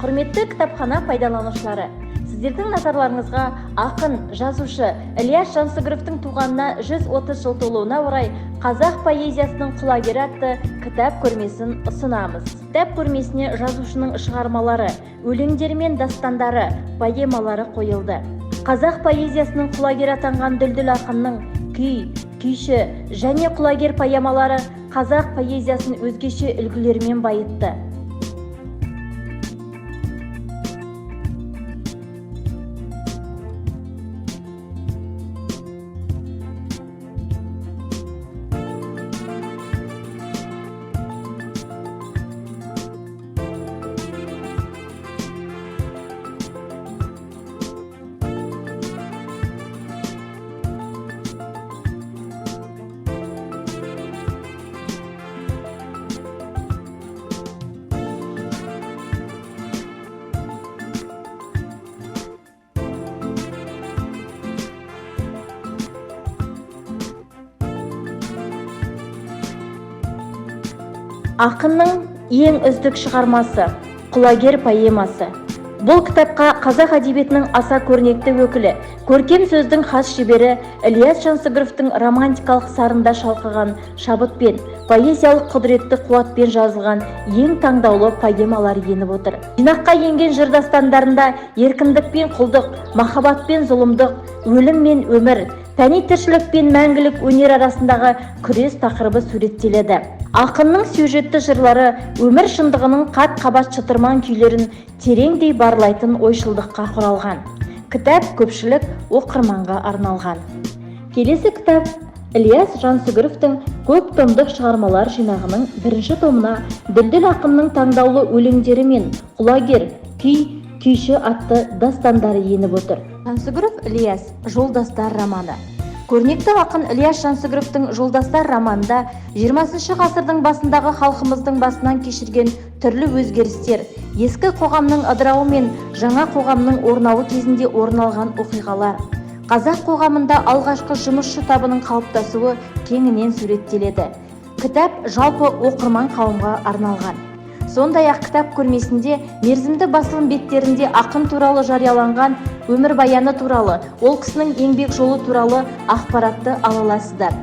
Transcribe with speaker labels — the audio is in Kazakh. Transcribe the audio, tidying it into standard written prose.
Speaker 1: Құрметті кітапхана пайдаланушылары, сіздердің назарларыңызға ақын, жазушы Ілияс Жансүгіровтің туғанына 130 жыл толуына орай «Қазақ поэзиясының құлагері» атты кітап көрмесін ұсынамыз. Кітап көрмесіне жазушының шығармалары, өлеңдері мен дастандары, поэмалары қойылды. Қазақ поэзиясының құлагері атанған дүлдүл ақынның «Күй», «Күйші» және «Құлагер» поэмалары қазақ поэзиясын өзгеше үлгілермен байытты. Ақынның ең үздік шығармасы — «Құлагер» поэмасы. Бұл кітапқа қазақ әдебиетінің аса көрнекті өкілі, көркем сөздің хас шебері Ілияс Жансүгіровтің романтикалық сарында шалқыған шабытпен, поэзиялық құдіретті қуатпен жазылған ең таңдаулы поэмалар еніп отыр. Жинаққа енген жыр дастандарында еркіндік пен құлдық, махаббат пен зұлымдық, өлім мен өмір, пәни тіршілік пен мәңгілік өнер арасындағы күрес тақырыбы суреттеледі. Ақынның сюжетті жырлары өмір шындығының қат-қабат шытырман күйлерін тереңдей барлайтын ойшылдыққа құралған. Кітап көпшілік оқырманға арналған. Келесі кітап — Ілияс Жансүгіровтің көп томдық шығармалар жинағының бірінші томына дүлдүл ақынның таңдаулы өлеңдері мен «Құлагер», «Күй», «Күйші» атты дастандары еніп отыр. Жансүгіров Ілияс. «Жолдастар» романы. Көрнекті ақын Ілияс Жансүгіровтің «Жолдастар» романында 20 ғасырдың басындағы халқымыздың басынан кешірген түрлі өзгерістер, ескі қоғамның ыдырауы мен жаңа қоғамның орнауы кезінде орын алған оқиғалар, қазақ қоғамында алғашқы жұмысшы табының қалыптасуы кеңінен суреттеледі. Кітап жалпы оқырман қауымға арналған. Сондай-ақ кітап көрмесінде мерзімді басылым беттерінде ақын туралы жарияланған өмірбаяны туралы, ол кісінің еңбек жолы туралы ақпаратты ала аласыздар.